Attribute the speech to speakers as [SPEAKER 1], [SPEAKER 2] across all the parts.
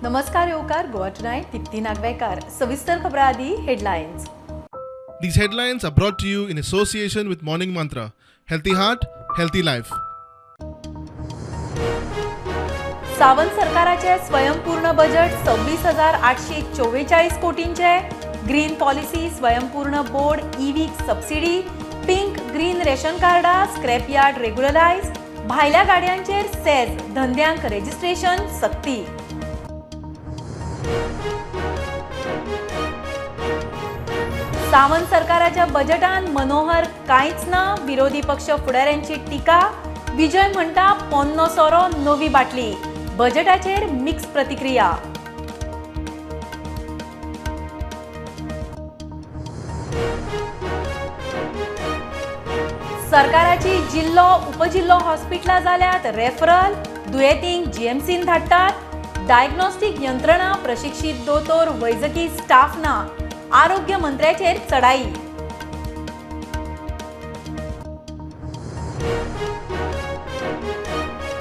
[SPEAKER 1] नमस्कार येवकार गोवा टुनायट दीप्ती नागवेकार. सविस्तर खबरां आदी headlines.
[SPEAKER 2] These headlines are brought to you in association with Morning Mantra. Healthy heart, healthy life.
[SPEAKER 1] Sawant सरकाराचे स्वयंपूर्ण बजेट 26,844 कोटींचे. ग्रीन पॉलिसी, स्वयंपूर्ण board, EV subsidy, pink green ration कार्डां, स्क्रॅप यार्ड रेग्युलरायज, भायल्या गाडयांचेर सेज, धंद्यांक रेजिस्ट्रेशन सक्ती. सावंत सरकाराच्या बजेटान मनोहर कांयच ना, विरोधी पक्ष फुडाऱ्यांची टिका. विजय म्हणटा पोन्नो सोरो नवी बाटली. बजेटाचेर मिक्स प्रतिक्रिया. सरकाराची जिल्लो उपजिल्लो हॉस्पिटलां जाल्यात रेफरल, दुयेंतींक जीएमसीन धाडटात. डायग्नोस्टीक यंत्रणा, प्रशिक्षीत दोतोर, वैजकी स्टाफ ना. आरोग्य मंत्र्याचेर चढाई.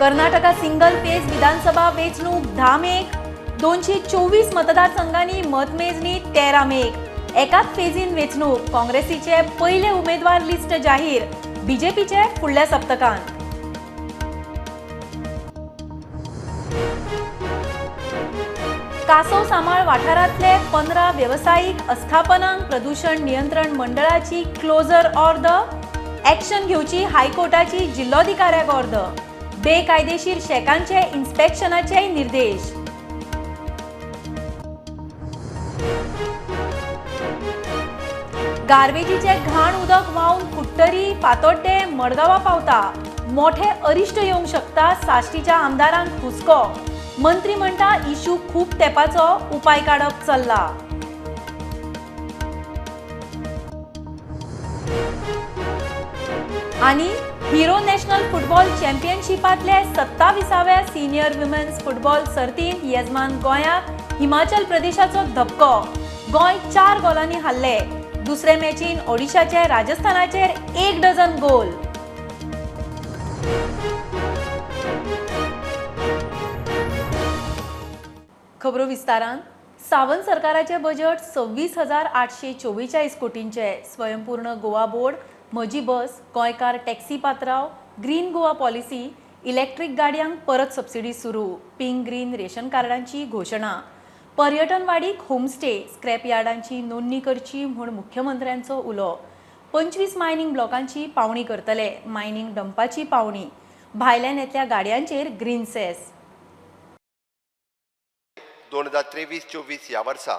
[SPEAKER 1] कर्नाटका सिंगल फेज विधानसभा वेंचणूक 10 मेक, 224 मतदारसंघांनी मतमेजणी 13 मेक. एकाच फेजीन वेंचणूक. काँग्रेसीचे पयले उमेदवार लिस्ट जाहीर, बीजेपीचे फुडल्या सप्तकांत. कासव सामाळ वाठारांतले 15 वेवसायीक आस्थापनांक प्रदूषण नियंत्रण मंडळाची क्लोजर ऑर्द, ॲक्शन घेवची हायकोर्टाची जिल्लोधिकाऱ्याक ऑर्द. बेकायदेशीर शॅकांचे इन्स्पेक्शनाचेय निर्देश. गार्बेजीचे घाण उदक व्हांवन कुडटरी, फातोड्डें, मडगांवां पावता. मोठे अरिश्ट येवंक शकता. साश्टीच्या आमदारांक हुस्को. मंत्री म्हणटा इशू खूब तेंपाचो, उपाय काडप चल्ला. आनी हिरो नॅशनल फुटबॉल चॅम्पियनशिपांतले 27व्या सिनियर वुमेन्स फुटबॉल सर्तींत येजमान गोंयाक हिमाचल प्रदेशाचो धपको. गोंय 4 गोलांनी हारले. दुसरे मॅचीन ओडिशाचे राजस्थानाचेर 1 डझन गोल. खबरो विस्तारान. सावंत सरकाराचे बजेट 26,844 कोटींचे. स्वयंपूर्ण गोवा बोर्ड, म्हजी बस, गोंयकार टॅक्सी पात्राव, ग्रीन गोवा पॉलिसी, इलेक्ट्रीक गाडयांक परत सबसिडी सुरू, पिंक ग्रीन रेशन कार्डांची घोशणा, पर्यटन वाडीक होमस्टे, स्क्रॅप यार्डांची नोंदणी करची म्हूण मुख्यमंत्र्यांचो उलो. 25 मायनिंग ब्लॉकांची पावणी करतले, मायनिंग डंपाची पावणी, भायल्यान येतल्या गाडयांचेर ग्रीन सेस.
[SPEAKER 3] 2023-24 ह्या वर्सा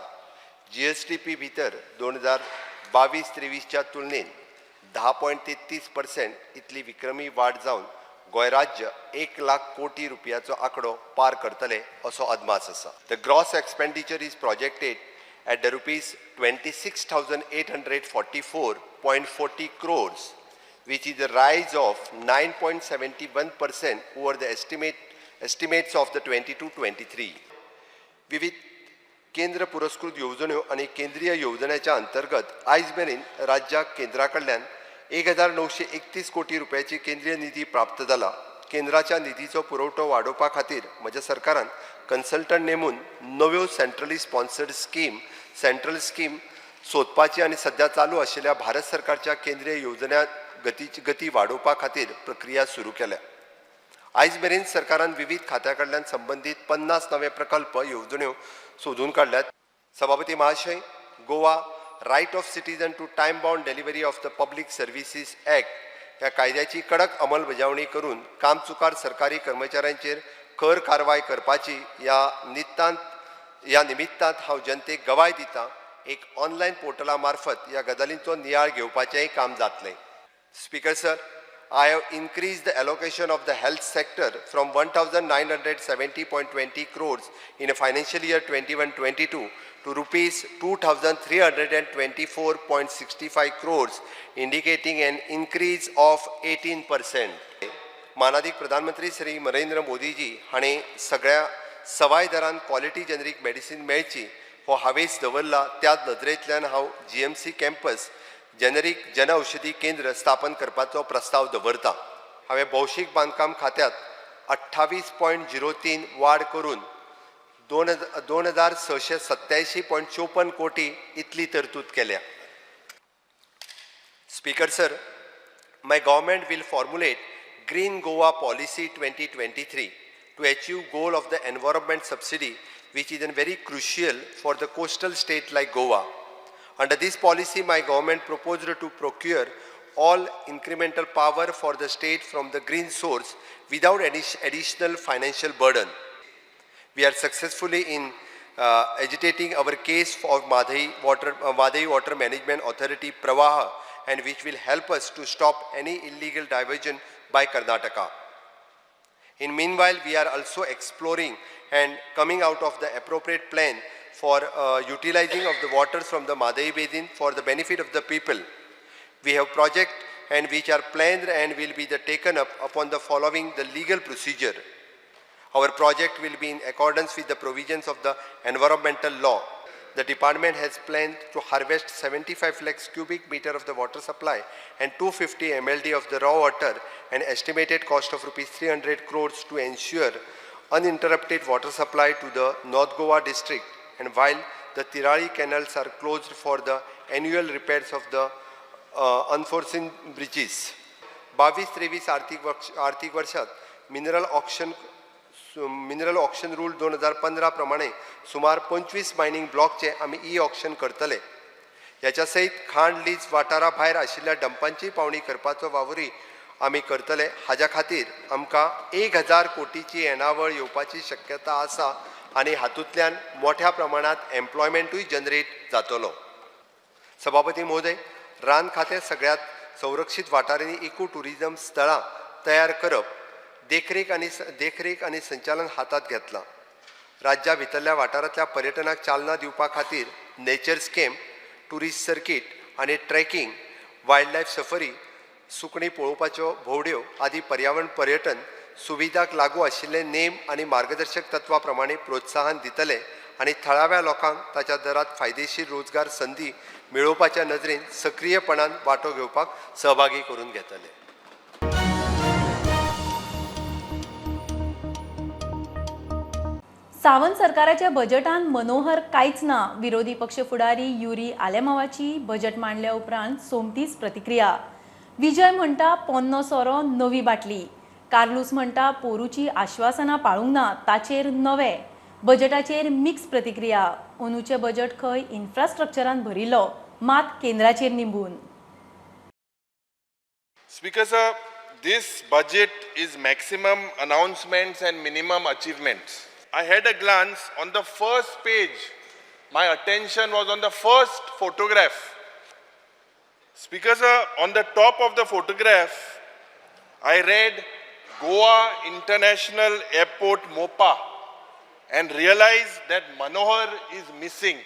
[SPEAKER 3] जीएसडीपी भितर 2022-23च्या तुलनेन 10.33% इतली विक्रमी वाड जावन गोंय राज्य 1 लाख कोटी रुपयाचो आंकडो पार करतले असो अदमास आसा. The gross expenditure is projected at the rupees 26,844.40 crores, which is a rise of 9.71% over the estimates of the 22-23. विविध केंद्र पुरस्कृत येवजण्यो आनी केंद्रीय येवजण्याच्या अंतर्गत आयज मेरेन राज्याक केंद्रा कडल्यान 1,931 कोटी रुपयाची केंद्रीय निधी प्राप्त जाला. केंद्राच्या निधीचो पुरवठो वाडोवपा खातीर म्हज्या सरकारान कन्सल्टंट नेमून नव्यो centrally sponsored scheme, central scheme सोदपाची आनी सध्या चालू आशिल्ल्या भारत सरकारच्या केंद्रीय येवजण्या गती वाडोवपा खातीर प्रक्रिया सुरू केल्या. आयज मेरेन सरकारान विविध खात्या कडल्यान संबंदीत 50 नवे प्रकल्प येवजण्यो सोदून काडल्यात. सभापती महाशय, Goa right of citizen to time bound delivery of the public services act ह्या कायद्याची कडक अंमलबजावणी करून कामचुकार सरकारी कर्मचाऱ्यांचेर खर कारवाय करपाची ह्या निमित्तांत हांव जनतेक गवाय दिता. एक ऑनलायन पोर्टला मार्फत ह्या गजालींचो नियाळ घेवपाचेंय काम जातलें. Speaker sir, I have increased the allocation of the health sector from 1,970.20 crores in a financial year 21-22 to rupees 2,324.65 crores, indicating an increase of 18%. मानादीक प्रधानमंत्री श्री नरेंद्र मोदीजी हांणी सगळ्या सवाय दरान क्वॉलिटी जेनरीक मेडिसीन मेळची हो हावेस दवरला. त्याच नदरेंतल्यान हांव जीएमसी कॅम्पस जेनरीक जनऔषधी केंद्र स्थापन करपाचो प्रस्ताव दवरता. हांवें भौशीक बांदकाम खात्यांत 28.03 वाड करून 2687.54 कोटी इतली तरतूद केल्या. Speaker sir, my government will formulate Green Goa Policy 2023 to achieve goal of the environment subsidy, which is a very crucial for the coastal state like Goa. Under this policy, my government proposed to procure all incremental power for the state from the green source without any additional financial burden. We are successfully in agitating our case for Mhadei Water Management Authority Pravaha, and which will help us to stop any illegal diversion by Karnataka. In meanwhile, we are also exploring and coming out of the appropriate plan for utilizing of the waters from the Mhadei Basin for the benefit of the people. We have projects and which are planned and will be the taken up upon the following the legal procedure. Our project will be in accordance with the provisions of the environmental law. The department has planned to harvest 75 lakhs cubic meter of the water supply and 250 MLD of the raw water, and estimated cost of rupees 300 crores to ensure uninterrupted water supply to the North Goa district, and while the Tirali canals are closed for the annual repairs of the unforeseen breaches. 22-23 आर्थिक वर्षात mineral auction rule 2015 प्रमाणे सुमार 25 mining ब्लॉकचे आमी e auction करतले. ह्याच्या सयत खाण lease वाठारा भायर आशिल्ल्या डंपांची पावणी करपाचो वावरूय आमी करतले. हाज्या खातीर आमकां 1000 कोटीची येणावळ येवपाची शक्यता आसा आनी हातूंतल्यान मोठ्या प्रमाणांत एम्प्लॉयमेंटूय जनरेट जातलो. सभापती महोदय, रान खातें सगळ्यात संरक्षीत वाठारांनी इको ट्युरिजम स्थळां तयार करप, देखरेख आनी संचालन हातांत घेतलां. राज्या भितरल्या वाठारांतल्या पर्यटनाक चालना दिवपा खातीर नेचर स्केप, ट्युरिस्ट सर्कीट आनी ट्रॅकिंग, वायल्ड लायफ सफरी, सुकणीं पळोवपाच्यो भोंवड्यो आदी पर्यावरण पर्यटन सुविधाक लागू आशिल्ले नेम आनी मार्गदर्शक तत्वां प्रमाणे प्रोत्साहन दितले आनी थळाव्या लोकांक ताच्या दरांत फायदेशीर रोजगार संदी मेळोवपाच्या नदरेन सक्रीयपणान वांटो घेवपाक सहभागी करून घेतले.
[SPEAKER 1] सावंत सरकाराच्या बजेटान मनोहर कांयच ना. विरोधी पक्ष फुडारी युरी आलेमावाची बजेट मांडल्या उपरांत सोमतीच प्रतिक्रिया. विजय म्हणटा, पोन्नो सोरो नवी बाटली. कार्लूस म्हणटा, पोरूची आश्वासनां पाळूंक ना ताचेर नवे. बजेटाचेर मिक्स प्रतिक्रिया. अंदूचें बजेट खंय इन्फ्रास्ट्रक्चरान भरिल्लो, मात केंद्राचेर निंबून.
[SPEAKER 4] Speaker sir, this budget is maximum announcements and minimum achievements. I had a glance on the first page. My attention was on the first photograph. Speaker sir, on the top of the photograph, I read Goa International Airport Mopa and realized that Manohar is missing.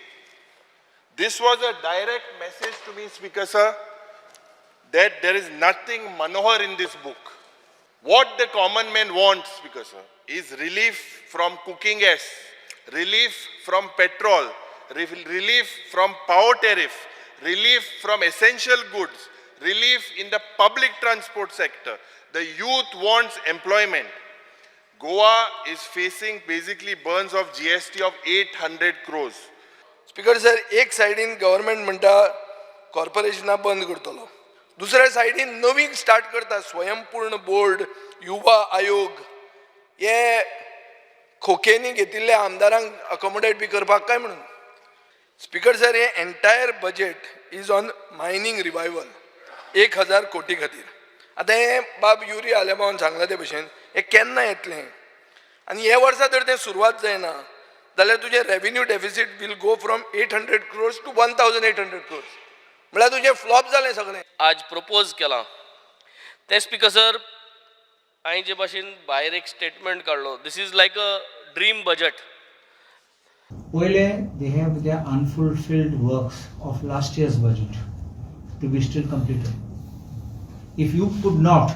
[SPEAKER 4] This was a direct message to me, Speaker sir, that there is nothing Manohar in this book. What the common man wants, Speaker sir, is relief from cooking gas, relief from petrol, relief from power tariff, relief from essential goods, relief in the public transport sector. The youth wants employment. Goa is facing basically burns of GST of 800 crores.
[SPEAKER 5] Speaker sir, एक सायडीन government म्हणटा कॉर्पोरेशनां बंद करतलो, दुसऱ्या सायडीन नवीन start करता, स्वयंपूर्ण बोर्ड, युवा आयोग. हे खोकेनी घेतिल्ले आमदारांक अकोमोडेट बी करपाक काय म्हणून? स्पीकर सर, हे entire budget is on mining revival 1000 कोटी खातीर. आतां हें बाब युरी आलेमावन सांगलां ते भशेन हें केन्ना येतलें? आनी हे वर्सा जर तें सुरवात जायना जाल्यार तुजें revenue deficit will go from 800 crores to 1800 crores. म्हळ्यार तुजें फ्लॉप जालें सगळें.
[SPEAKER 6] आज प्रपोज केलां तें, स्पिकर सर, हांवें जे भाशेन भायर एक स्टेटमेंट काडलो, this is like a dream budget.
[SPEAKER 7] पयले, they have their unfulfilled works of last year's budget to be still completed. If you could not,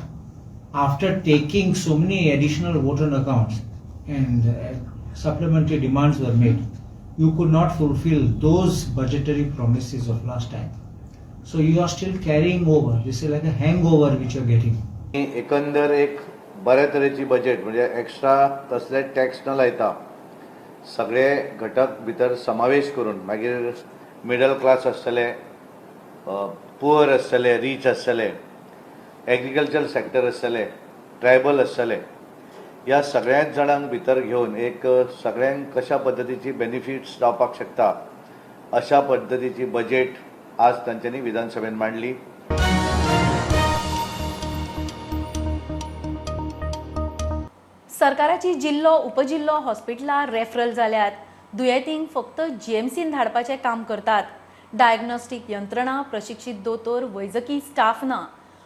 [SPEAKER 7] after taking so many additional vote on accounts and supplementary demands were made, you could not fulfill those budgetary promises of last time. So you are still carrying over. This is like a hangover which you are getting.
[SPEAKER 8] एकंदर एक बऱ्या तरेची budget, म्हणजे extra कसले tax न लायता. सगळे घटक भितर समावेश करून मागीर मिडल क्लास आसतले, पुअर आसतले, रीच आसतले, एग्रीकल्चर सेक्टर आसतले, ट्रायबल आसतले, ह्या सगळ्याच जाणांक भितर घेवन एक सगळ्यांक कशा पद्दतीची बेनिफिट्स जावपाक शकता अशा पद्दतीची बजेट आज तांच्यांनी विधानसभेन मांडली.
[SPEAKER 1] सरकाराची जिल्लो उपजिल्लो हॉस्पिटलां रेफरल जाल्यात. दुयेंतींक फक्त जीएमसीन धाडपाचें काम करतात. डायग्नोस्टीक यंत्रणा, प्रशिक्षीत दोतोर, वैजकी स्टाफ ना.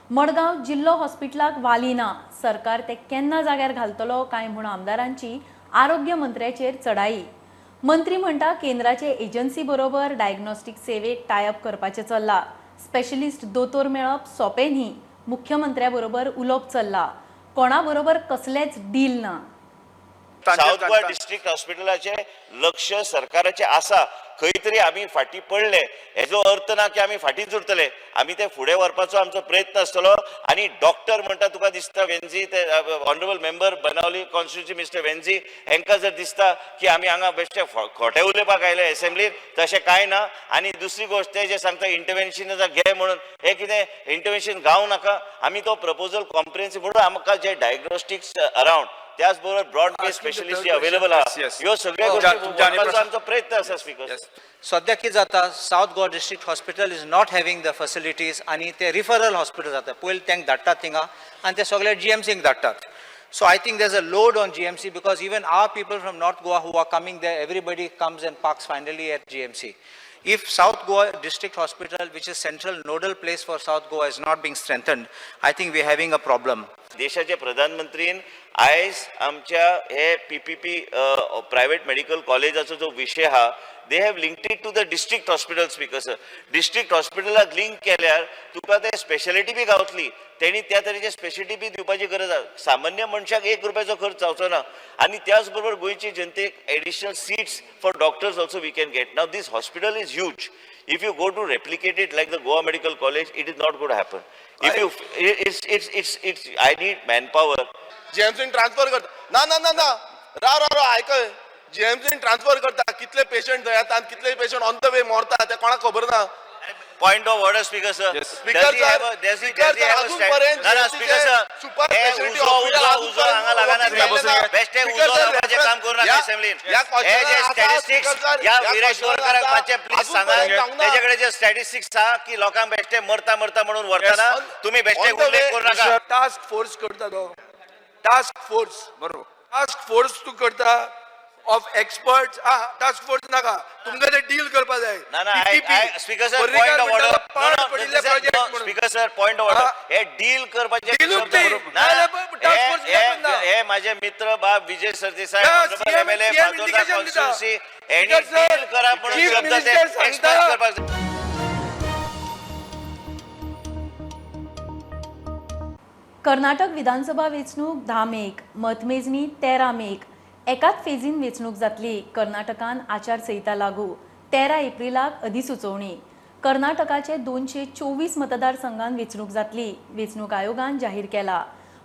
[SPEAKER 1] मडगांव जिल्लो हॉस्पिटलाक वाली ना. सरकार ते केन्ना जाग्यार घालतलो काय म्हूण आमदारांची आरोग्य मंत्र्याचेर चढाई. मंत्री म्हणटा केंद्राचे एजन्सी बरोबर डायग्नोस्टीक सेवेक टायअप करपाचें चल्ला. स्पेशलिस्ट दोतोर मेळप सोंपें न्ही. मुख्यमंत्र्या बरोबर उलोवप चल्ला. कोणा बरोबर कसलेंच डील ना.
[SPEAKER 9] साऊथ गोवा डिस्ट्रिक्ट हॉस्पिटलाचे लक्ष सरकाराचे आसा. खंय तरी आमी फाटी पडले हेजो अर्थ ना की आमी फाटीच उरतले. आमी ते फुडें व्हरपाचो आमचो प्रयत्न आसतलो. आनी डॉक्टर म्हणटा तुका दिसता वेन्झी, ते honourable member Benaulim constituency mister Venzy हेंकां जर दिसता की आमी हांगा बेश्टे खोटे उलोवपाक आयले एसेंब्लीर, तशें कांय ना. आनी दुसरी गोश्ट ते जे सांगता इंटरवेन्शन घे म्हणून, हे कितें इंटरवेन्शन गावं नाका. आमी तो प्रपोजल कॉम्प्रिहेन्सीव म्हणून आमकां जे डायग्नोस्टिक्स अरावंड त्याच बरोबर ब्रॉड बेस स्पेशलिस्ट जे अवेलेबल आहा ह्यो सगळ्यो गोष्टी व्हरपाचो आमचो प्रयत्न आसा. स्पीकर,
[SPEAKER 7] सद्या कितें जाता, South Goa district hospital is not having the facilities आनी ते रिफरल हॉस्पिटल जाता. पयलीं तांकां धाडटात थिंगा आनी ते सगळे जीएमसीक धाडटात. So I think there's a load on GMC because even our people from North Goa who are coming there, everybody comes and parks finally at GMC. If South Goa District Hospital, which is central nodal place for South Goa, is not being strengthened, I think we are having a problem.
[SPEAKER 9] देशाचे प्रधानमंत्रीन आयज आमच्या हे PPP private medical कॉलेजाचो जो विशय आहा, they have linked it to the district hospital. Speaker sir, district हॉस्पिटलाक link केल्यार तुका ते स्पेशलिटी बी गावतली. तेणी त्या तरेचे स्पेशलिटी बी दिवपाची गरज आसा. सामान्य मनशाक 1 रुपयाचो खर्च जावचो ना. आनी त्याच बरोबर गोंयचे जनतेक additional seats for doctors also we can get. Now this hospital is huge. If you go to replicate it like the Goa Medical College, it is not going to happen. If you, it's I need manpower.
[SPEAKER 4] जीएमसीन transfer करता. ना ना ना ना, राव राव राव, आयकय. जीएमसीन transfer करता, कितले patient थंय येता, कितले पेशंट ऑन the वे मरता ते कोणाक खबर ना.
[SPEAKER 9] Point of order, Speaker sir.
[SPEAKER 4] Speaker sir, Speaker sir, अजून पर्यंत
[SPEAKER 9] Speaker sir,
[SPEAKER 4] super speciality hospital अजून पर्यंत
[SPEAKER 9] बेश्टे उजो लावपाचें काम करूं नाका असेंब्लीन. हे जे स्टॅटिस्टिक्स ह्या विरेश बोरकाराक मातशें प्लीज सांगा, तेजे कडेन जे स्टॅटिस्टिक्स आहा की लोकांक बेश्टे मरता मरता म्हणून व्हरतना तुमी बेश्टे उल्लेख करूं नाका.
[SPEAKER 5] टास्क फोर्स करता तो, टास्क फोर्स, बरोबर, टास्क फोर्स तूं करता ऑफ एक्सपर्ट्स. टास्क फोर्स नाका, तुमकां ते डील करपा जाय.
[SPEAKER 9] ना ना, speaker sir, point of order. Speaker sir, point of order. हे डील करपाचे हे माझे मित्र बाब विजय सरदेसाय एमएलए फातोर्डा कॉन्स्टिट्युएन्सी हेणी डील करप म्हणून शब्द ते एक्सप्रेस करपाक.
[SPEAKER 1] कर्नाटक विधानसभा वेंचणूक 10 मेक, मतमेजणी 13 मेक. एकाच फेजीन वेंचणूक जातली. कर्नाटकान आचारसंहिता लागू. 13 एप्रिलाक अधिसुचोवणी. कर्नाटकाचे 224 मतदारसंघात वेंचणूक जातली. वेंचणूक आयोगान जाहीर केला.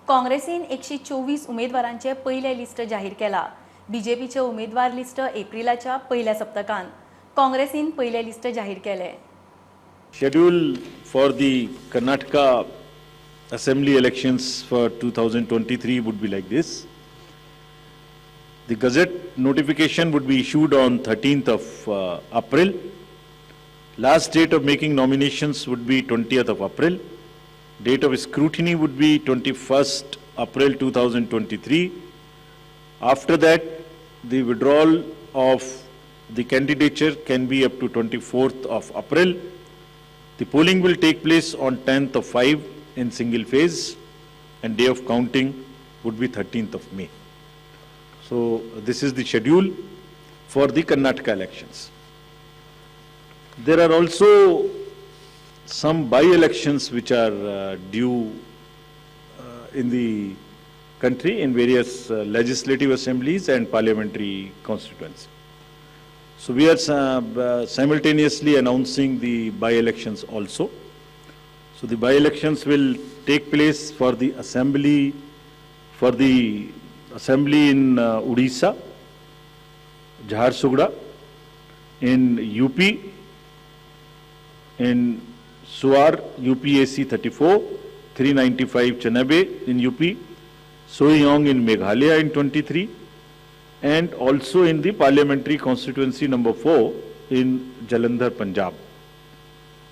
[SPEAKER 1] काँग्रेसीन 124 उमेदवारांचे पयले लिस्ट जाहीर केला. बीजेपीचे उमेदवार लिस्ट एप्रिलाच्या पहिल्या सप्तकान. काँग्रेसीन पयले लिस्ट जाहीर केले.
[SPEAKER 10] Schedule for the Karnataka Assembly elections for 2023 would be like this. The Gazette notification would be issued on 13th of April. Last date of making nominations would be 20th of April. Date of scrutiny would be 21st April 2023. After that, the withdrawal of the candidature can be up to 24th of April. The polling will take place on 10th of 5 in single phase, and day of counting would be 13th of May. So this is the schedule for the Karnataka elections. There are also some by-elections which are due in the country in various legislative assemblies and parliamentary constituencies. So we are simultaneously announcing the by-elections also. So the by-elections will take place for the assembly, in Odisha, Jharsuguda, in UP, in Suar, UPAC 34, 395 Chanabe in UP, Sohiong in Meghalaya in 23, and also in the parliamentary constituency number 4 in Jalandhar, Punjab.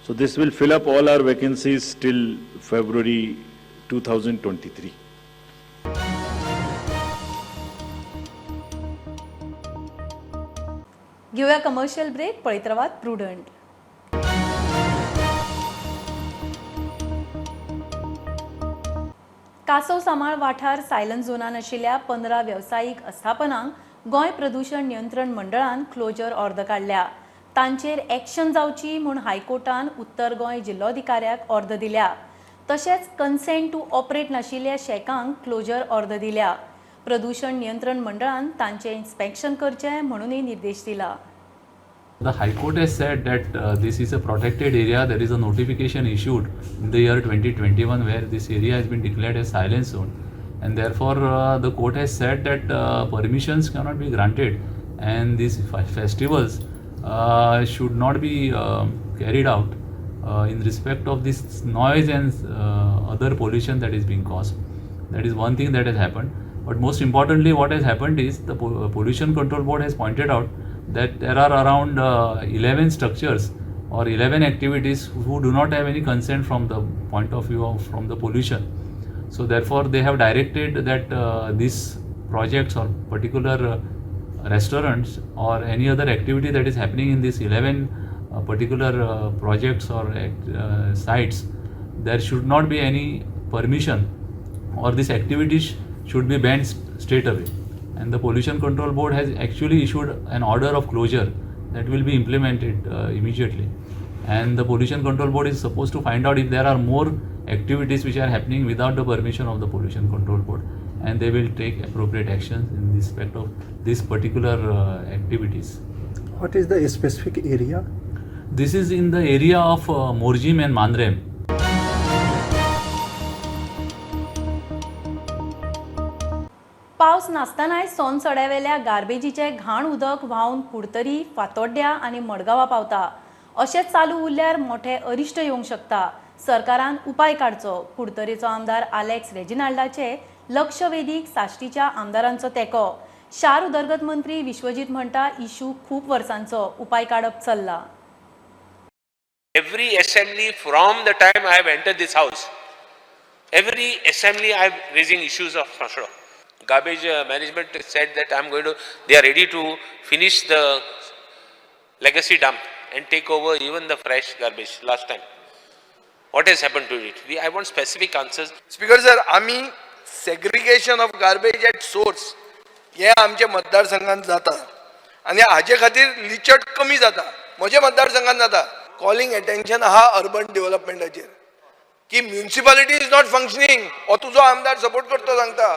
[SPEAKER 10] So this will fill up all our vacancies till February 2023.
[SPEAKER 1] घेऊया commercial break. पळयत रावात prudent. कासव सामाळ वाठार silent झोनान आशिल्ल्या 15 वेवसायीक आस्थापनांक गोंय प्रदूशण नियंत्रण मंडळान क्लोजर ऑर्द काडल्या. तांचेर एक्शन जावची म्हूण हायकोर्टान उत्तर गोंय जिल्लोधिकाऱ्याक ऑर्द दिल्या. तशेंच कन्सेंट टू ऑपरेट नाशिल्ल्या शॅकांक क्लोजर ऑर्द दिल्या. प्रदूशण नियंत्रण मंडळान तांचें इन्स्पेक्शन करचें म्हणूनय निर्देश दिला.
[SPEAKER 11] The High Court has said that this is a protected area. There is a notification issued in the year 2021 where this area has been declared as silent zone, and therefore the court has said that permissions cannot be granted and these festivals should not be carried out in respect of this noise and other pollution that is being caused. That is one thing that has happened. But most importantly, what has happened is the Pollution Control Board has pointed out that there are around 11 structures or 11 activities who do not have any consent from the point of view of from the pollution. So therefore they have directed that these projects or particular restaurants or any other activity that is happening in these 11 particular projects or sites, there should not be any permission or these activities should be banned straight away. And the Pollution Control Board has actually issued an order of closure that will be implemented immediately. And the Pollution Control Board is supposed to find out if there are more activities which are happening without the permission of the Pollution Control Board, and they will take appropriate actions in respect of these particular activities.
[SPEAKER 12] What is the specific area?
[SPEAKER 11] This is in the area of Morjim and Mandrem.
[SPEAKER 1] पावस नासतनाय सोनसड्यावेल्या गार्बेजीचें घाण उदक व्हांवन कुडतरी, फातोड्ड्या आनी मडगांवा पावता. अशेंच चालू उरल्यार मोठें अरिश्ट येवंक शकता. सरकारान उपाय काडचो. कुडतरेचो आमदार आलेक्स रेजिनाल्डाचे लक्षवेधीक साश्टीच्या आमदारांचो तेंको. शार उदरगत मंत्री विश्वजीत म्हणटा इशू खूब वर्सांचो, उपाय काडप चल्ला.
[SPEAKER 13] Every assembly from the time I have entered this house, every assembly I am raising issues of Sonsodo. Garbage management said that they are ready to finish the legacy dump and take over even the fresh garbage last time. What has happened to it? I want specific answers.
[SPEAKER 5] Speaker sir, आमी segregation of garbage at source हे आमच्या मतदारसंघात जाता आनी हाजे खातीर लिचट कमी जाता. म्हज्या मतदारसंघात जाता. कॉलिंग अटेन्शन आहा अर्बन डेव्हलपमेंटाचेर की म्युनिसिपालिटी is not functioning. हो तुजो आमदार सपोर्ट करतो सांगता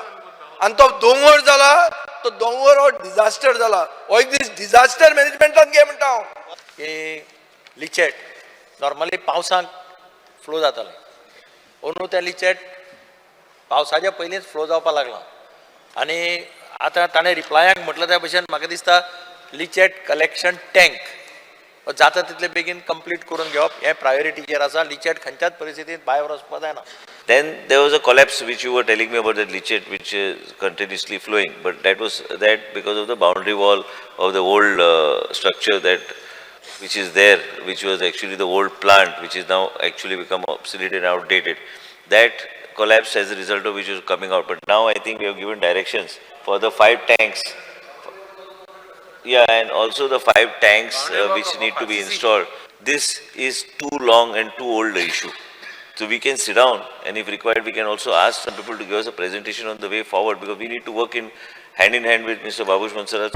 [SPEAKER 5] आनी तो दोंगर जाला, तो दोंगर हो डिझास्टर जाला. हो एक दीस डिझास्टर मॅनेजमेंटान घे म्हणटा हांव.
[SPEAKER 14] की लिचेट नॉर्मली पावसाक फ्लो जातालें, अंदू तें लिचेट पावसाच्या पयलींच फ्लो जावपाक लागलां आनी आतां ताणें रिप्लायाक म्हटलें त्या भशेन म्हाका दिसता लिचेट कलेक्शन टँक जाता तितले बेगीन कंप्लीट करून घेवप हें प्रायोरिटीचेर आसा. लिचेट खंयच्याच परिस्थितींत भायर वचपाक जायना.
[SPEAKER 9] Then there was a collapse which you were telling me about, that leachate which is continuously flowing, but that was that because of the boundary wall of the old structure that which is there, which was actually the old plant, which is now actually become obsolete and outdated. That collapsed as a result of which is coming out. But now I think we have given directions for the 5 tanks. Yeah, and also the 5 tanks which need to be installed. This is too long and too old an issue. So we can sit down, and if required, we can also ask some people to give us a presentation on the way forward, because we need to work in hand with Mr. Babush Monserrate.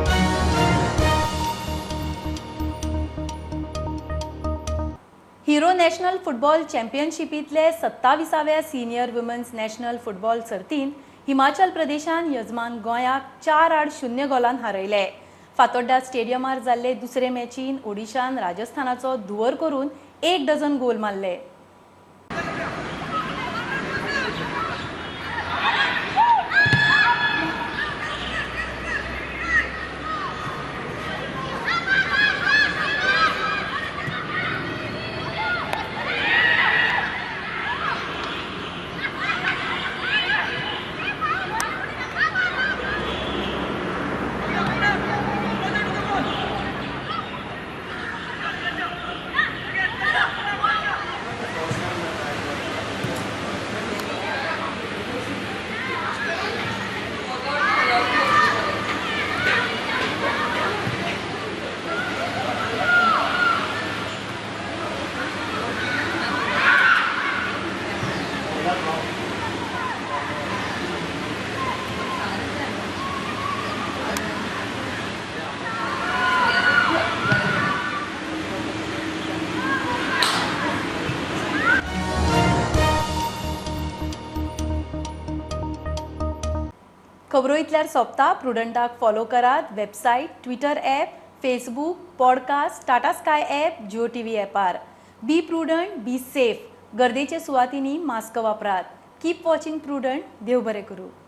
[SPEAKER 1] Hero national football चॅम्पियनशिपींतले 27व्या senior women's national football सर्तींत हिमाचल प्रदेशान यजमान गोंयाक 4-0 गोलान हारयले. फातोड्डा स्टेडियमार जाल्ले दुसरे मॅचीन ओडिशान राजस्थानाचो धुंवर करून 1 dozen गोल मारले. खबरो इतल्यार सोंपता. प्रुडंटाक फॉलो करात website, Twitter app, Facebook, podcast, Tata Sky app, Jio TV ॲपार. Be prudent, be safe. गर्देच्या सुवातींनी मास्क वापरात. Keep watching Prudent. देव बरें करूं.